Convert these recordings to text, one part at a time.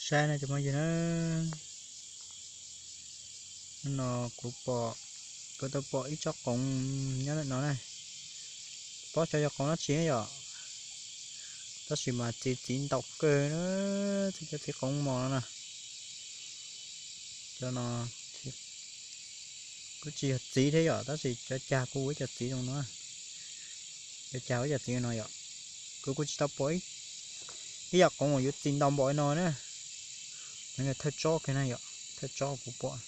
Saib no cov phooj ywg na, no kuv pom, kuv tau pom ib tsob qoov nyob ntawm no na. Tsis paub xyov yog qoov dab tsi yom, tab sis mas txiv txiv ntau kawg na, txiv cov txiv qoov mos no na. Cov no kuj tsis yog txiv thiab yom, tab sis cov cag kuj ua ib co txiv zoo no, cov cag ua ib co txiv no yom. Kuv kuj tsis tau pom ib yam qoov uas yuav txiv ntau npaum li no na. No yog thawj tsob kiag na yom, thawj tsob kuv pom.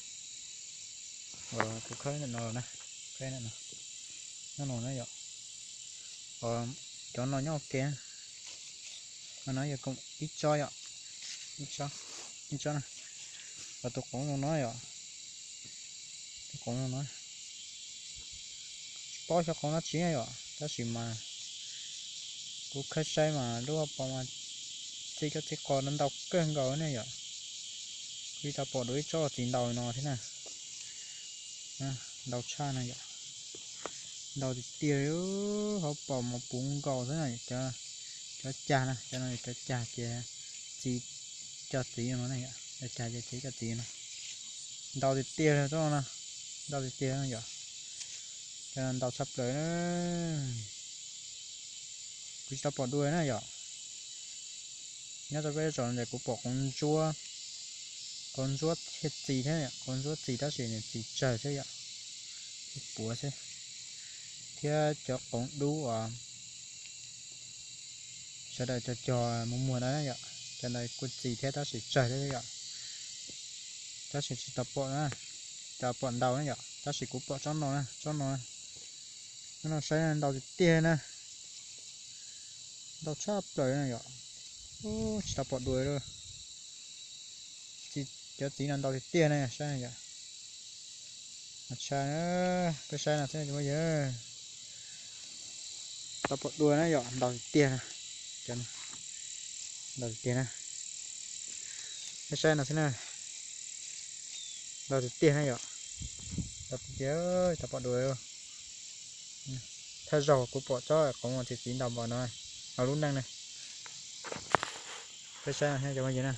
Kuv khawb ntawm no na, khawb ntawm no, nyob no na yom. Cov no nyob ua ke, no yog ib tsob yom, ib tsob, ib tsob na. Tus qoov zoo no yom, tus qoov zoo no, tsis paub xyov qoov dab tsi yom, tab sis mas kuv khawb saib mas lub hauv paus mas txiv cov txiv qos no ntau kawg nkaus ne yom. Kuv tsis tau pom dua ib tsob txiv ntau li no thiab na. Ntau tshaj no yom, ntau tiag tiag li, hauv paus mas puv nkaus xwb na. Cov cag na, cov no yog cov cag ces txiv cov txiv no, cov cag ces txiv cov txiv no. Ntau tiag tiag li tsob no, ntau tiag tiag no yom. Cov no ntau tshaj plaws na. Kuv tsis tau pom dua na yom. Nyob rau peb zos no ces kuv pom qoov ntsuab, qoov ntsuab thiaj txi thiab, qoov ntsuab txi tab sis nws txi tsawg xwb yom, txi puav xwb. Thiab cov qoov dub uas sawv daws cog cog muag muag na yom, cov ntawd kuj txi thiab tab sis tsawg thiab yom. Tab sis tsis tau pom na, tsis tau pom ntau na yom, tab sis kuv pom tsob no na, tsob no, tsob no saib ntau tiag tiag na, ntau tshaj plaws na yom. Tsis tau pom dua li. Cov txiv no ntau tiag tiag na, saib yom. Tshaj, peb saib no xwb cov phooj ywg, tsis tau pom dua na yom, ntau tiag tiag na. Ntau tiag tiag na. Peb saib no xwb na, ntau tiag tiag na yom. Ntau tiag tiag, tsis tau pom dua. Thawj zaug kuv pom tsob qoov uas txiv txiv ntau npaum no hauv lub neej na. Peb saib no cov phooj ywg na.